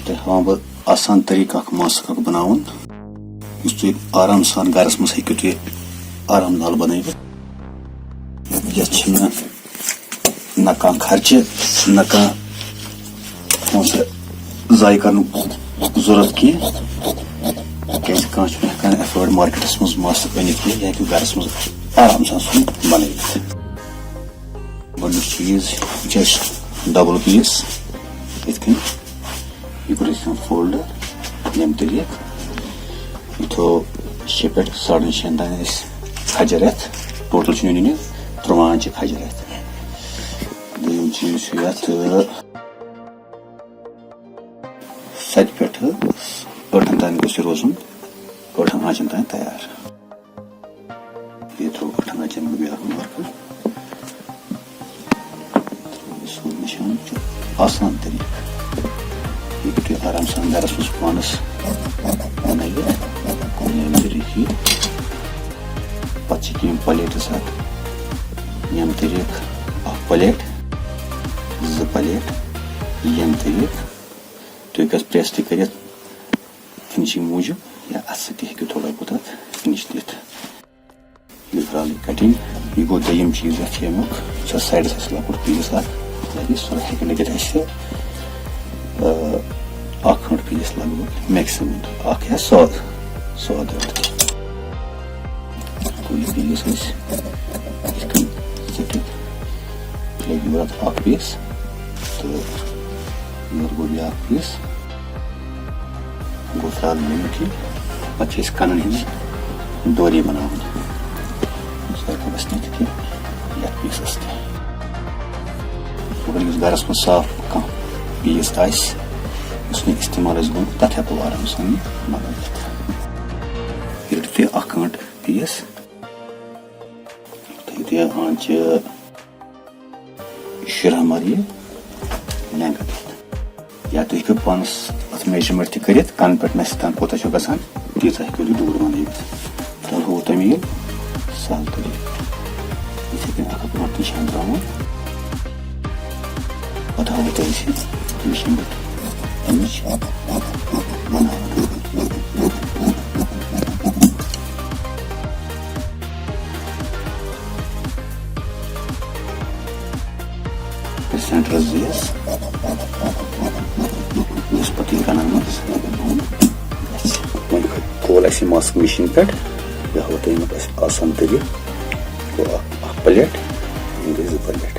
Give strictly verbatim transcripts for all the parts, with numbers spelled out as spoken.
تۄہہِ ہاوان بہٕ آسان طریٖقہٕ اکھ ماسک اکھ بناوُن، یُس تُہۍ آرام سان گرس منٛز ہیٚکِو تُہۍ آرام نال بنٲوِتھ۔ یتھ چھِنہٕ نہ کانٛہہ خرچہٕ، نہ کانٛہہ پونٛسہٕ ضایع کرنُک ضروٗرت کینٛہہ، کیازِ کانٛہہ چھُنہٕ ہٮ۪کان ایفٲرڈ مارکیٹس منٛز ماسک أنِتھ کینٛہہ، یہِ ہیٚکِو گرس منٛز آرام سان سُہ بنٲوِتھ۔ گۄڈٕنیُک چیٖز، یہِ چھِ اَسہِ ڈبل پیٖس، یِتھ کٔنۍ۔ یہِ کوٚر اَسہِ فولڈ ییٚمہِ طریٖقہٕ۔ یہِ تھوٚو شےٚ پٮ۪ٹھ ساڑن شٮ۪ن تام اَسہِ کھجر ہٮ۪تھ۔ ٹوٹل چھُ نیُن یہِ ترٛواہن چھِ کھجر ہٮ۪تھ۔ دوٚیِم چیٖز چھُ یَتھ، تہٕ سَتہِ پٮ۪ٹھ ٲٹھن تام گوٚژھ یہِ روزُن، ٲٹھن آنٛچن تام تیار۔ بیٚیہِ تھوٚو ٲٹھن آنٛچن بیٛاکھ مارکر۔ یہِ سون نِشان چھُ آسان طریٖقہٕ۔ یہِ ہیٚکِو تُہۍ آرام سان گرس منٛز پانس بنٲوِتھ۔ ییٚمہِ طریٖقہٕ یہِ۔ پتہٕ چھِ کینٛہہ پلیٹس اَتھ۔ ییٚمہِ طریٖقہٕ اکھ پلیٹ، زٕ پلیٹ، ییٚمہِ طریٖقہٕ تُہۍ ہیٚکِو پریس تہِ کٔرِتھ فِنِشِنٛگ موٗجوٗب، یا اَتھٕ سۭتۍ تہِ ہیٚکِو تھوڑا بہت اَتھ فِنِش دِتھ۔ یہِ فِلحال یہِ کَٹِنٛگ، یہِ گوٚو دوٚیِم چیٖز یَتھ ییٚمیُک، یہِ چھُ سایڈَس اَسہِ لۄکُٹ پیٖس اَکھ، لَگہِ سُہ ہیٚکہِ لٔگِتھ اَسہِ، آ، اَکھ کھٔنٛڈ پیٖس لگ بگ میکسِمم، اَکھ یا ساد، ساد یوت۔ گوٚو یہِ پیٖس أسۍ یِتھ کٔنۍ ژٔٹِتھ، لَگہِ یورٕ اَتھ اَکھ پیٖس تہٕ یورٕ گوٚو بیٛاکھ پیٖس۔ گوٚو فِلحال یہِ یُتھُے، پَتہٕ چھِ أسۍ کَنَن ہِنٛز ڈوری بَناوٕنۍ۔ سُہ ہٮ۪کو أسۍ نِتھ کہِ یَتھ پیٖسَس تہِ۔ مگر یُس گَرَس منٛز صاف کانٛہہ پیٖس آسہِ، یُس نہٕ اِستعمال آسہِ گوٚمُت، تَتھ ہٮ۪کو آرام سان یہِ بَنٲوِتھ۔ ییٚلہِ تُہۍ اَکھ گٲنٛٹہٕ پیٖس، تُہۍ ہیٚکِو یہِ آنٛچہِ شُراہ مَرلہِ لینٛگتھ دِتھ۔ یا تُہۍ ہیٚکِو پانَس اَتھ میجرمنٹ تہِ کٔرِتھ، کَنہٕ پٮ۪ٹھ نَسہِ تام کوٗتاہ چھُ گژھان، تیٖژاہ ہیٚکِو تُہۍ ڈوٗر بَنٲوِتھ۔ تَلہٕ ہوو تۄہہِ مےٚ یہِ سَہَل طریٖقہٕ۔ یِتھَے کٔنۍ اَکھ اَکھ پانٛژھ نِشان ترٛاوُن۔ پَتہٕ ہاوو تۄہہِ أسۍ یہِ مِشیٖن پٮ۪ٹھ اَمِچ بَناوان۔ سینٹرس دیس، یُس پتہٕ یہِ کنن منٛز گژھِ۔ وۄنۍ کھول اَسہِ یہِ ماسک مِشیٖن پٮ۪ٹھ، یہِ ہاوو تۄہہِ ییٚمیُک اَسہِ آسان طریٖقہٕ۔ گوٚو اکھ، اکھ پلیٹ، یِم گٔے زٕ پلیٹ۔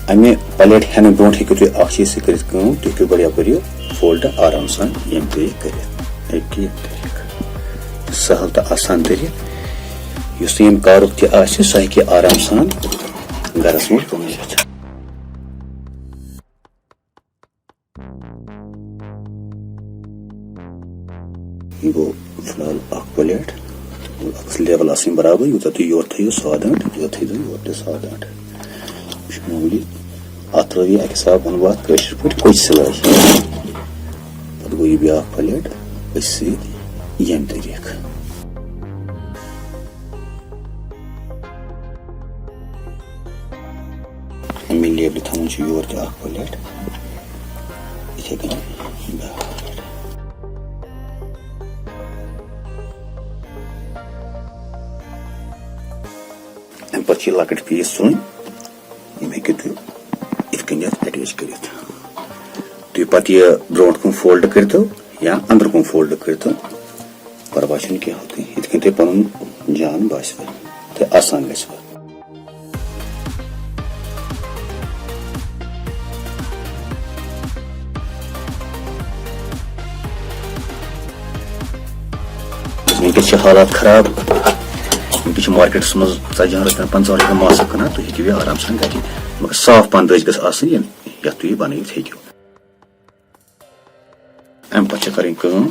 اَمہِ پلیٹ ہٮ۪نہٕ برونٛٹھ ہیٚکِو تُہۍ اکھ چیٖز تہِ کٔرِتھ کٲم، تُہۍ ہیٚکِو گۄڈٕ یپٲرۍ یہِ فولڈ آرام سان ییٚمہِ طریٖقہٕ کٔرِتھ۔ ہیٚکہِ ییٚمہِ طریٖقہٕ۔ سہل تہٕ آسان طریٖقہٕ۔ یُس تہِ ییٚمہِ کارُک تہِ آسہِ، سُہ ہیٚکہِ آرام سان گرس منٛز بنٲوِتھ۔ یہِ گوٚو فی الحال اکھ پلیٹ۔ اَتھ گٔژھ لیول آسٕنۍ برابر، یوٗتاہ تُہۍ یورٕ تھٲیِو سادٕ أنٛڈ، یوٗتاہ تھٲیِو یورٕ تہِ سادٕ أنٛڈ۔ یہِ چھُ معموٗلی۔ اَتھ ترٲوِو اَکہِ حساب، وَنہٕ بہٕ اَتھ کٲشِر پٲٹھۍ، کوٚچہِ سِلٲے۔ پَتہٕ گوٚو یہِ بیٛاکھ پلیٹ أتھۍ سۭتۍ ییٚمہِ طریٖقہٕ۔ اَمہِ لیبلہِ تھاوُن چھُ یور تہِ اکھ پلیٹ، یِتھَے کٔنۍ بیٛاکھ پلیٹ۔ اَمہِ پَتہٕ چھِ یہِ لۄکٕٹۍ پیٖس تُلٕنۍ، یِم ہیٚکِو تُہۍ یِتھ کٔنۍ اَتھ اٹیچ کٔرِتھ۔ تُہۍ پَتہٕ یہِ برٛونٛٹھ کُن فولڈ کٔرۍتو یا أنٛدرٕ کُن فولڈ کٔرۍتو، پرواے چھُنہٕ کینٛہہ، ہُتھ کٔنۍ، یِتھ کٔنۍ تۄہہِ پَنُن جان باسِوٕ تہٕ آسان گژھِوٕ۔ وٕنکیٚس چھِ حالات خراب، وٕنکیٚس چھِ مارکیٹَس منٛز ژَتجِہَن رۄپیَن، پنٛژاہَن رۄپیَن ماسک کٕنان، تُہۍ ہیٚکِو یہِ آرام سان گَرِ، مگر صاف پَن دٔج گٔژھ آسٕنۍ، ییٚمہِ، یَتھ تُہۍ یہِ بَنٲوِتھ ہیٚکِو۔ اَمہِ پَتہٕ چھِ کَرٕنۍ کٲم،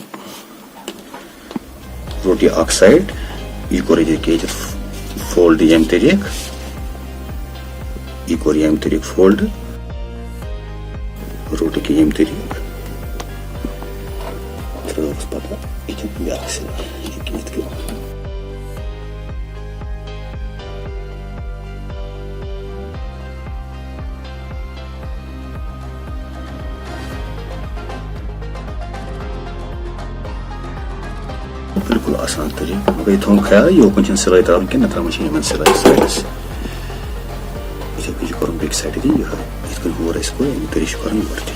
روٚٹ یہِ اَکھ سایڈ، یہِ کوٚر ییٚتہِ ییٚتہِ فولڈ ییٚمہِ طریٖقہٕ، یہِ کوٚر ییٚمہِ طریٖقہٕ فولڈ، روٚٹ یہِ ییٚمہِ طریٖقہٕ، ترٛٲوٕس پَتہٕ یِتھے کٔنۍ بیٛاکھ سِلٲے، یہِ کِتھ کٔنۍ۔ بالکل آسان طریٖقہٕ۔ وۄنۍ گٔے تھاوُن خیال، یوکُن چھِنہٕ سِلٲے ترٛاوٕنۍ کینٛہہ، نہ ترٛاوٕنۍ چھِ یِمَن سِلٲے سایڈَس۔ یِتھَے کٔنۍ چھِ کَرُن بیٚکہِ سایڈٕ تہِ یِہوٚے۔ یِتھ کٔنۍ ہور اَسہِ کوٚر، اَمہِ طریٖقہٕ چھِ کَرُن یورٕ تہِ۔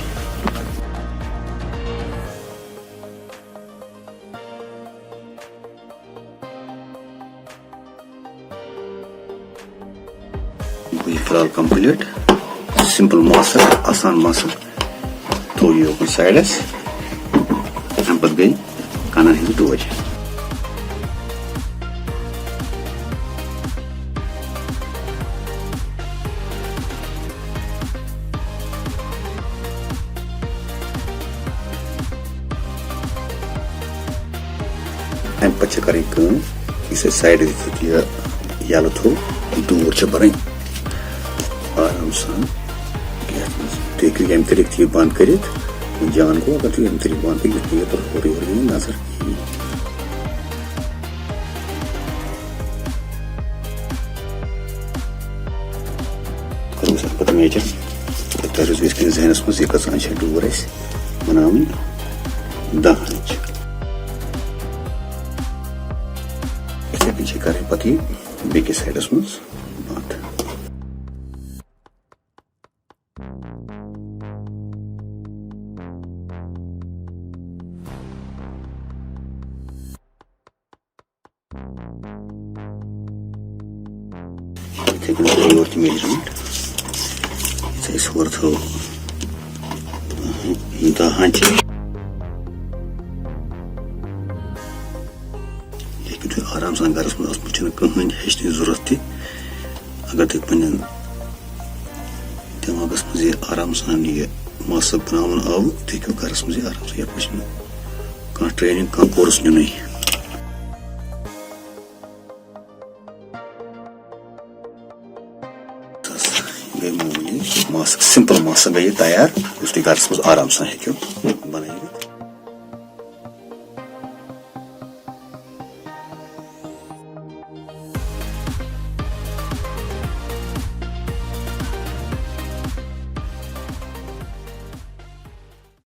گوٚو یہِ فِلحال complete۔ Simple ماسک، آسان ماسک۔ تھوٚو یہِ یوکُن سایڈَس۔ اَمہِ پَتہٕ گٔے کَنَن ہٕنٛز ڈوج۔ اَمہِ پَتہٕ چھِ کَرٕنۍ کٲم، یُس اَسہِ سایڈٕ دِتھ یہِ یَلہٕ تھوٚو، یہِ ڈوٗر چھِ بَرٕنۍ آرام سان یَتھ منٛز۔ تُہۍ ہیٚکِو ییٚمہِ طریٖقہٕ تہِ یہِ بنٛد کٔرِتھ، جان گوٚو، اگر تُہۍ ییٚمہِ طریٖقہٕ بنٛد کٔرِو، یُتھ نہٕ یہِ پَتہٕ ہورٕ یورٕ یِیہِ نظر کِہیٖنۍ۔ کَرو أسۍ اَتھ پَتہٕ میجر۔ تۄہہِ روزِ یِتھ کٔنۍ ذہنَس منٛز، یہِ کۭژاہ چھےٚ ڈوٗر اَسہِ بَناوٕنۍ؟ دَہ اِنچ۔ یِتھَے کٔنۍ چھِ کَرٕنۍ پَتہٕ یہِ بیٚکِس سایڈَس منٛز بنٛد۔ یِتھَے کٔنۍ تھٲو یورٕ تہِ میجرمنٹ۔ یُتھُے أسۍ ہورٕ تھٲو دَہ اِنچہِ۔ یہِ ہیٚکِو تُہۍ آرام سان گَرَس منٛز، اَتھ منٛز چھِنہٕ کٕہٕنۍ ہیٚچھنٕچ ضوٚرَتھ تہِ۔ اگر تُہۍ پنٛنٮ۪ن دٮ۪ماغَس منٛز یہِ آرام سان یہِ ماسک بَناوُن آو، تُہۍ ہیٚکِو گَرَس منٛز یہِ آرام سان، یَتھ منٛز چھِنہٕ کانٛہہ ٹرٛینِنٛگ، کانٛہہ کورس نیُنٕے۔ گٔے معموٗلی ماسک، simple ماسک گٔے یہِ تیار، یُس تُہۍ گَرَس منٛز آرام سان ہیٚکِو بَنٲوِتھ۔